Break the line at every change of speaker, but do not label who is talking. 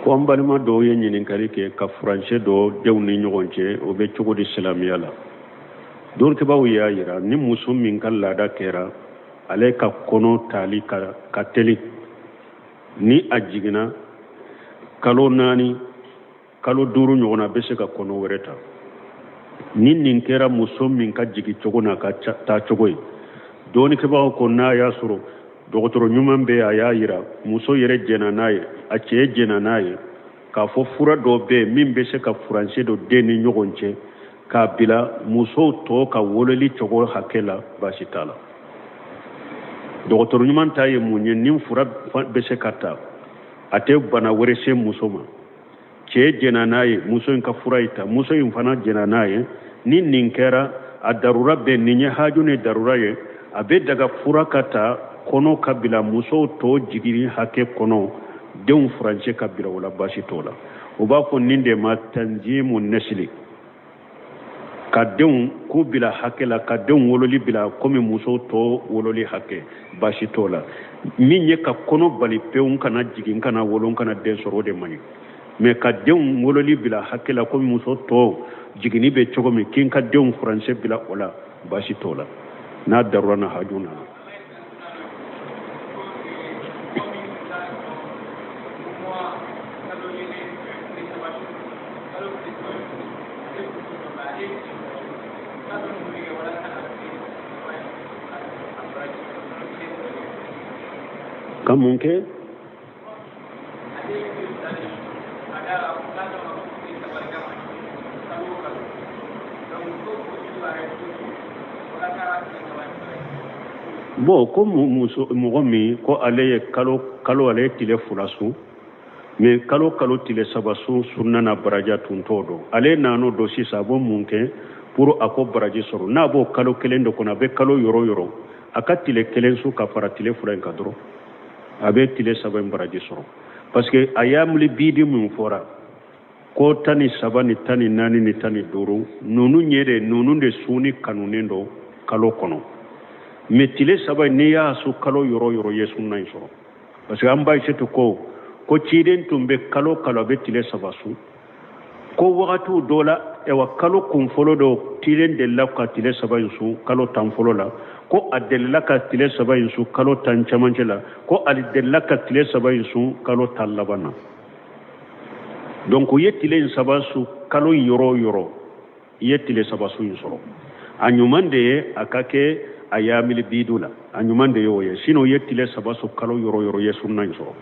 Ko an balima dɔw ye ɲininkali kɛ ka furancɛ don denw ni ɲɔgɔn cɛ, o bɛ cogo di silamɛya la? Dɔnnikɛbaaw y'a yira ni muso min ka laada kɛra ale ka kɔnɔ tali ka teli, ni a jiginna kalo 4 kalo 5 ɲɔgɔn na, a bɛ se ka kɔnɔ wɛrɛ ta. Ni nin kɛra muso min ka jigin cogo n'a ka taa cogo ye, dɔnnikɛbaaw ko n'a y'a sɔrɔ dɔgɔtɔrɔ ɲuman bɛ a y'a yira muso yɛrɛ jɛnna n'a ye, a cɛ jɛnna n'a ye, k'a fɔ fura dɔ bɛ yen min bɛ se ka furancɛ don den ni ɲɔgɔn cɛ k'a bila musow tɔ ka wololi cogo hakɛ la, baasi t'a la. Dɔgɔtɔrɔ ɲuman ta ye mun ye? Ni fura bɛ se ka ta, a tɛ bana wɛrɛ se muso ma, cɛ jɛnna n'a ye, muso in ka fura in ta, muso in fana jɛnna n'a ye, ni nin kɛra a darura bɛ nin ye haju ni darura ye, a bɛ daga fura ka ta kɔnɔ ka bila musow tɔ jiginni hakɛ kɔnɔ, denw furancɛ ka bila o la, baasi t'o la. U b'a fɔ nin de ma tanjimu nesili, ka denw k'u bila hakɛ la, ka denw wololi bila komi musow tɔ wololi hakɛ, baasi t'o la. Min ye ka kɔnɔ bali pewu, kana jigin, kana wolo, kana den sɔrɔ, o de man ɲi. Mais ka denw wololi bila hakɛ la komi muso tɔ jiginni bɛ cogo min, k'i ka denw furancɛ bila o la, baasi t'o la, n'a darura na haju nana. Ka mun kɛ? Bon, ko muso mɔgɔ min ko ale ye kalo kalo ale ye tile 2 sun, mais kalo kalo tile 3 sun sunna na baraja tun t'o dɔn, ale nan'o dɔn sisan, a b'o mun kɛ pour a ko baraji sɔrɔ? N'a b'o kalo kelen de kɔnɔ, a bɛ kalo yɔrɔ yɔrɔ, a ka tile 1 sun ka fara tile 2 in kan dɔrɔn, a bɛ tile 3 in baraji sɔrɔ. Parce que a y'a mili bidi min fɔra ko 13 ni 14 ni 15, ninnu ye de, ninnu de sunni kanunen don kalo kɔnɔ. Mais tile 3 in, n'i y'a sun kalo yɔrɔ yɔrɔ, ye sunna in sɔrɔ. Parce que an ba Aïssatou ko ciden tun bɛ kalo kalo a bɛ tile 3 sun, ko wagatiw dɔ la, ayiwa, kalo kun fɔlɔ dɔ ciden delila ka tile 3 in sun kalo 10 fɔlɔ la, ko a delila ka tile 3 in sun kalo 10 cɛmancɛ la, ko a delila ka tile 3 in sun kalo 10 laban na. Donc u ye tile in 3 sun kalo yɔrɔ o yɔrɔ, i ye tile 3 sun in sɔrɔ. A ɲuman de ye a ka kɛ a yamili bidu la, a ɲuman de ye o ye. Sinon i ye tile 3 sun kalo yɔrɔ o yɔrɔ, i ye sunna in sɔrɔ.